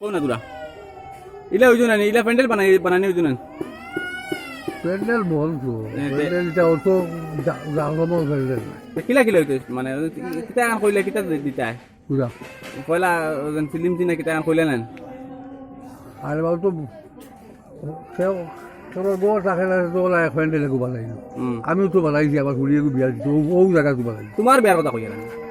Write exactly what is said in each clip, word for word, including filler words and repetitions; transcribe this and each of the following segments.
কও না তোরা। ইলা অইতো না নি, ইলা প্যান্ডেল বানাই, বানানি অইতো না নি? প্যান্ডেল বন্ধ। এ, তে- প্যান্ডেল ইটা অত জা-, জাকজমক প্যান্ডেল না। তে কিলা কিলা অইতো? মানে, কিতা এখন কইলে কিতা দি-, দিতায়? পুরা। পয়লা ওজন ফিল্ম চিনা কিতা এখন কইলে না? আরে বাবু তো কেউ, কেউ ঘর থাকে না, তো ওলা এক প্যান্ডেল এগু বানাইলো। হুম। আমিও তো বানাইছি, আমার ফুড়ি এগু বিয়া দিতো, ও, ও জায়গা তো বানাইলো। তোমার বিয়ার কথা কইয়া না?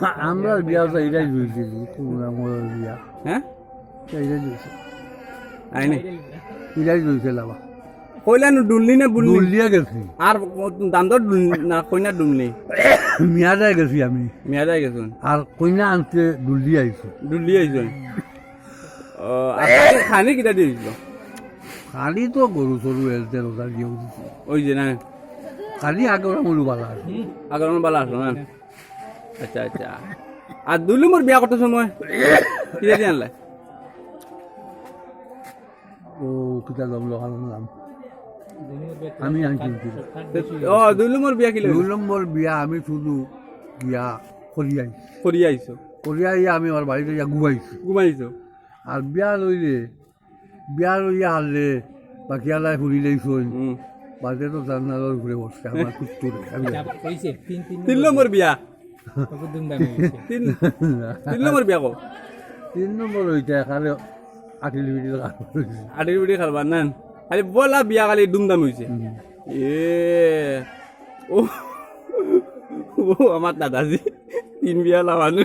আমরা বিয়া তো এটাই হয়েছিল, কোন আমার বিয়া? হ্যাঁ? এটাই হয়েছে। আইনি? এটাই হয়েছে লাভা। কইলা নু ডুললি না বুললি? ডুলিয়া গেছি। আর দান্দর ডুল না, কইনা ডুলনি? মিয়াদায় গেছি আমি। মিয়াদায় গেছুন। আর কইনা আনতে ডুলি আইছো। ডুলি আইছো। ও, আর খানি, খানি কিতা দিয়েছিল? খানি তো গরু চরু এলতে রোজা দিয়ে উঠেছি। ওই যে না? খানি আগর আমল বালা আছে। আগর আমল বালা আছে না? আচ্ছা, আচ্ছা। আর দুই নম্বর বিয়া কত সময়? কিতা দিয়ে আনলা? ও, কিতা নাম লো, আমার নাম। আমি আনছি। ও, দুই নম্বর বিয়া কিলা? দুই নম্বর বিয়া আমি শুধু বিয়া করিয়া আইছি। করিয়া আইছো? করিয়া আইয়া আমি আমার বাড়িতে ইয়া ঘুমাইছি। ঘুমাইছো? আর বিয়া লইলে, বিয়া লইয়া হারলে, বাকি আলাই ফুরি লইছইন। হুম। বাদে তো জানালার উপরে বসছে, আমার কুত্তুরে। আমি জানি। কইছে, তিন, তিন তিন নম্বর বিয়া। ওকে ধুমধাম হয়ে গেছে। তিন, তিন নম্বর বিয়া কো? তিন নম্বর ওইটা, খালি আটিল বিটিল খাবার হইছে। আটিল বিটিল খাবার না? খালি বলা বিয়া খালি ধুমধাম হইছে। হুম। এ, ও, ও আমার দাদাজি, তিন বিয়া লাগানো।